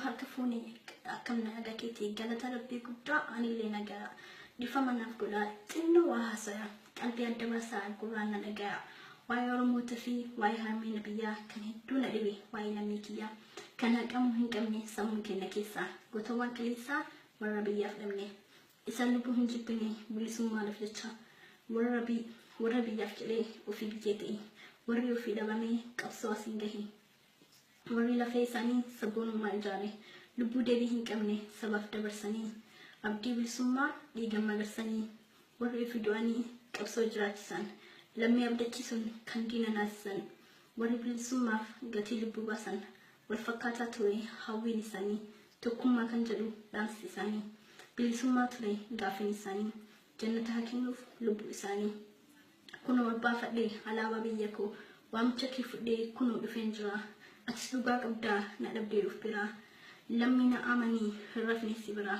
Harka fuune, akkam nagaa keetii? Galata Rabbii guddaa, anillee nagaa. Dhifama naaf godhaa, xinnoo waa haasaya. Qalbii adda baasaa, gurraan na dhagaya. Waa'ee Oromootaa fi waa'ee harmeen biyyaa kan hedduu na dhibe, waa'ee lammii kiyyaa. Kan haqamuu hin qabne sammuu keenya keessaa. Gootawwan kaleessaa warra biyyaaf dhabne. Isaan lubbuu hin jibbine bilisummaadhaaf jecha. Warra biyyaaf jedhee ofii biyyee ta'e. Warri ofii dhabamee qabsoo asiin gahe. Warri lafee isaanii sabboonummaa ijaare, lubbuu deebii hin qabne sabaaf dabarsanii, abdii bilisummaa dhiigan magarsanii, warri ofii du'anii qabsoo jiraachisan, lammii abdachiisuun kan diina naasisan, warri bilisummaaf gatii lubbuu baasan, wal fakkaataa ture hawwiin isaanii, tokkummaa kan jedhu dhaamsi isaanii, bilisummaa ture gaafiin isaanii, jannata haa kennuuf lubbuu isaanii. Kunoo ol baafadhee alaabaa biyya koo, waamicha kee fudhee kunoo dhufeen jira. Atis dhugaa qabdaa, na dhabdee of biraa. Lammii na amanii, hin rafne si biraa.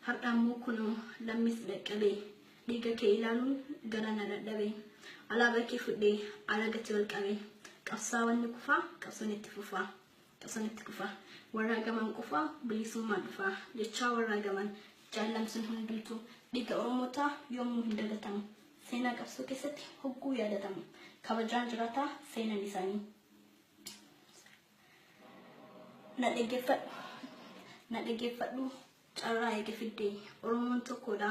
Har'a ammoo kunoo lammii si dhaqqabee, dhiiga kee ilaaluun gara na dadhabee. Alaabaa kee fudhee alagatti ol qabee. Qabsaawwan ni kufaa, qabsoon itti fufaa. Qabsoon itti kufaa. Warraa gaman qofaa bilisummaan dhufaa. Jechaa warraa gaman jaallamsuun hundumtuu dhiiga Oromootaa yoomuu hin dagatamu. Seenaa qabsoo keessatti hogguu yaadatamu. Kabajaan jiraataa seenan isaanii. Na dhaggeeffadhu. Na dhaggeeffadhu, carraa eege fiddee. Oromoon tokkodha.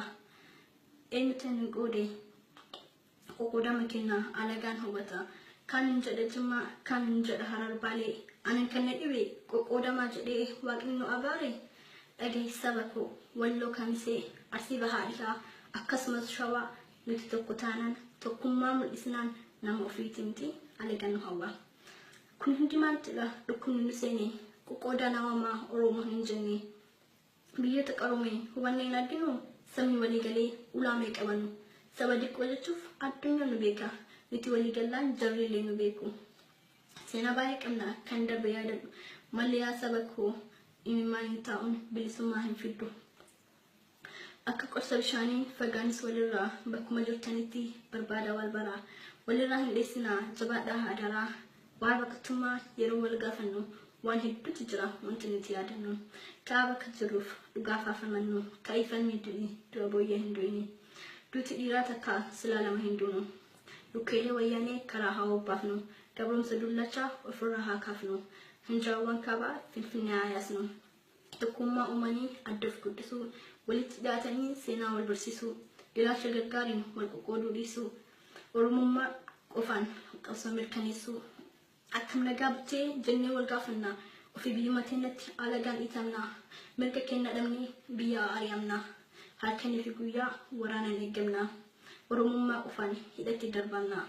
Eenyutu hin qoode? Qoqqoodama kenna alagaan hubata. Kaan hin jedha Jimmaa, kaan hin jedha Harar, Baalee. Anan kan na dhibe, qoqqoodamaa jedhee Waaqni nu abaare. Dhagahi saba koo, Walloo, Kamisee, Arsii Bahaa, Dhihaa, akkasumas Shawaa, nuti tokko taanaan, tokkummaa mul'isnaan, nama ofiiti miti alagaan nu hawwa. Kun hundi maaltidha dhukkubni nu seene, qoqqoodaa namamaa Oromoo hin jenne. Biyyoota qaroome hubannee hin arginu, sabni walii galee ulaa meeqa banu. Saba diqqoo jechuuf addunyaan nu beeka. Nuti walii gallaan jarri illee nu beeku. Seenaa baay'ee qabna kan darbe yaadadhu. Malli yaa saba koo, imimmaan hin taa'uun bilisummaa hin fiddu. Akka qorsa bishaanii fagaanis walirraa, bakkuma jirtanitti barbaada wal baraa. Walirraa hin dheessinaa, jabaadhaa adaraa. Waa baqattummaa yeroo wal gaafannu waan hedduutu jira wanti nuti yaadannu. Ka'aa, bakka jirruuf dhugaaf haa falmannu. Ka'ii falmii, du'i du'a booyyee hin du'ini. Duuti dhiiraa takka, silaa lama hin duunu. Lukkeelee Wayyaanee karaa haa obbaafnu. Gabroomsa dullachaa ofirraa haa kaafnu. Hinjiraawwan kaabaa Finfinnee haa yaasnu. Tokkummaa uumanii adda of guddisuu, walitti dhiyaatanii seenaa wal barsiisuu, ilaalcha gargaariin wal qoqqooduu dhiisuu, Oromummaa qofaan qabsoo mirkaneessuu. Akkam nagaa buttee jennee wal gaafanna, ofii biyyuma teenyatti alagaan dhiitamna, mirga keenya dhabnee biyyaa ari'amna, halkanii fi guyyaa waraanaan eeggamna, Oromummaa qofaan hidhatti darbamna.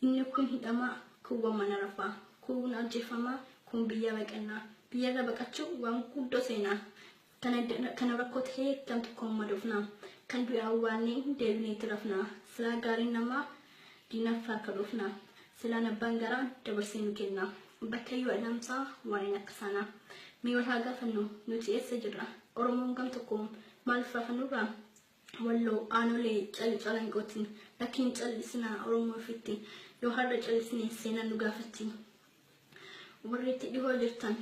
Inni kun hidhamaa, kuuwwan mana rafaa, kuun ajjeefamaa, kun biyya baqannaa. Biyyarra baqachuu waan guddoo seenaa. Kana rakkoo ta'ee kan tokkoon madoofna. Kan du'e awwaalnee deebineetti rafna. Silaa gaariin namaa diinaaf harka dhoofna. Silaan abbaan garaa dabarsee nu kenna. Bakkayyuu adamsaa waa'een akka sanaa. Mee wal haa gaafannu, nuti eessa jirra? Oromoon gam tokko maaliif rafanurraa? Walloo, Aanolee, Calanqootiin lakkiin callisinaa Oromoo ofitti. Yoo har'a callisne seenaan nu gaafatti. Warri itti dhihoo jirtan,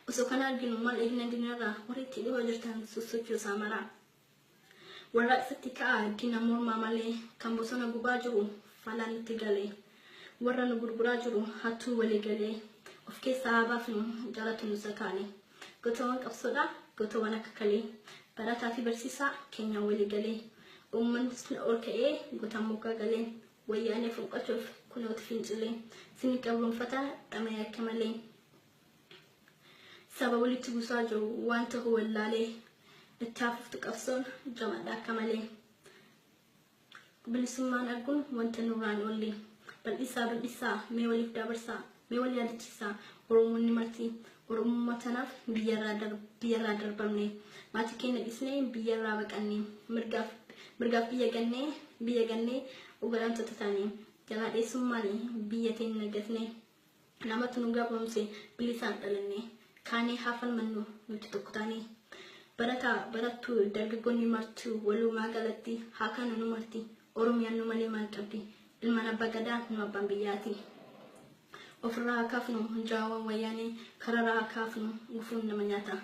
osoo kana arginu maal eegna diinarraa? Warri itti dhihoo jirtan sosochoosaa maraa. Warraaqsatti ka'a, diina mormaa malee, kan bosona gubaa jiru falaan itti galee. Warra nu gurguraa jiru hattuu walii galee. Of keessaa haa baafnu, jalatu nu sakaale. Gootawwan qabsoodhaa, gootawwan akka kalee. Barataa fi barsiisaa keenyaan walii galee. Uummanni ol ka'ee gootaan moggaa galee. Wayyaanee fonqolchuuf kunooti fincilee. Sini qabroonfataa dhama'ee akka malee. Saba walitti buusaa jiru waan ta'u wallaalee. Itti hafuftu qabsoon, jabaadha akka malee. Bilisummaan arguun wanta nurraan oolle. Bal'isaa, bal'isaa, mee waliif dabarsaa, mee wal yaadachiisaa Oromoonni marti. Oromummaa tanaaf biyyarraa darbamne. Maatii keenya dhiisnee biyyarraa baqanne. Mirgaaf biyya gannee godaantota taane. Jalaa dheessummaan biyya teenya gatne. Namatu nu gabroomse, bilisaan dhalanne. Kaanee haa falmannu nuti tokko taane. Barataa, barattuu, dargaggoonni martuu, walumaa galatti haa kaanu nu marti. Oromiyaan nu malee maal qabdi? Ilmaan abbaa gadaa nu abbaan biyyaati. Ofirraa haa kaafnu hunjaawwan wayyaanee, kararraa haa kaafnu gufuun nama nyaata.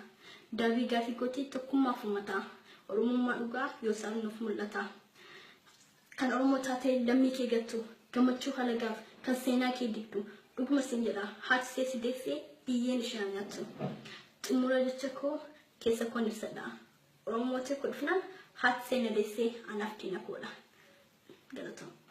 Daabii gaafii gootii tokkummaaf uummata. Oromummaa dhugaa yoo isaan nuuf mul'ata. Kan Oromoo taatee lammii kee gattu, gammachuu halagaaf kan seenaa kee digdu, dhuguma siin jedha, haati see si deessee biyyeen ishee haa nyaattu. Xumura jecha koo keessa koon ibsadha. Oromoo tokko dhufnaan haati see na deessee anaaf diina koodha. Galatooma.